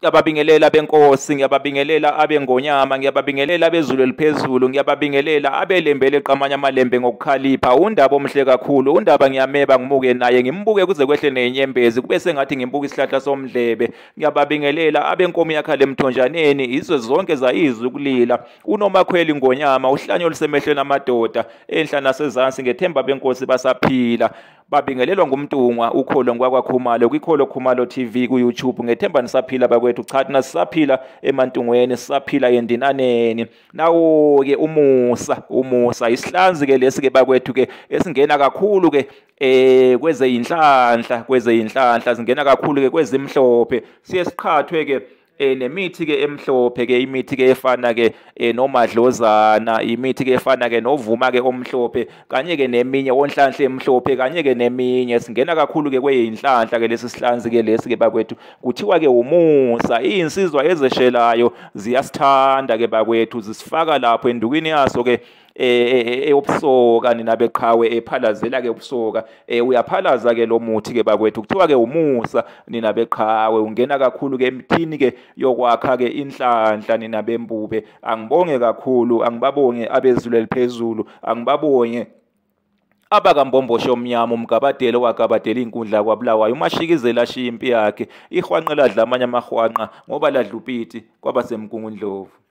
Ngiyababingelela benkosi, ngiyababingelela abengonyama, ngiyababingelela abezulu eliphezulu, ngiyababingelela abelembe leqamanya amalembe ngokukhalipha. Undaba omhle kakhulu, undaba ngiyameba ngimuke naye, ngimbuke kuze kwehle nenyembezi, kube sengathi ngimbuka isihlahla somdlebe. Ngiyababingelela abenkomo yakhala emthonjaneni, izwe zonke zayizwa ukulila. Unomakhweli ngonyama, uhlanyo olusemehlweni amadoda, enhla nasezansi, ngethemba benkosi basaphila. Babingelelwa nguMntungwa ukholo ngwakwaKhumalo kwikholo Khumalo TV ku YouTube. Ngethemba nisaphila bakwethu. Cha, thina sisaphila emantungweni, sisaphila endinaneni. Nawo ke umusa, umusa isihlanzi ke lesi ke bakwethu ke esingena kakhulu ke kweze inhlanhla, kweze inhlanhla singena kakhulu ke kwezimhlophe. Siye siqhathwe ke nemithi ke emhlophe ke, imithi ke efana ke nomadlozana, imithi ke efana ke novuma ke omhlophe, kanye ke neminye onhlanhla emhlophe, kanye ke neminye. Singena kakhulu ke kweyinhlanhla ke lesi sihlanzi ke lesi ke bakwethu, kuthiwa ke umusa. Izinsizwa ezeshelayo ziyasithanda ke bakwethu, zisifaka lapho endukwini yaso ke eyobusoka, nina beqhawe, ephalazela ke ubusoka. Uyaphalaza ke lo muthi ke bakwethu, kuthiwa ke umusa, nina beqhawe. Ungena kakhulu ke emthini ke yokwakha ke inhlanhla, nina bembube. Angibonge kakhulu, angibabonge abezulu eliphezulu, angibabonge abakambomboshe omnyama, umgabadelo wagabadela inkundla kwaBulawayo, umashikizela ashiya impi yakhe, ihwanqa ladla amanye amahwanqa ngoba ladla upiti kwaba semgungundlovu.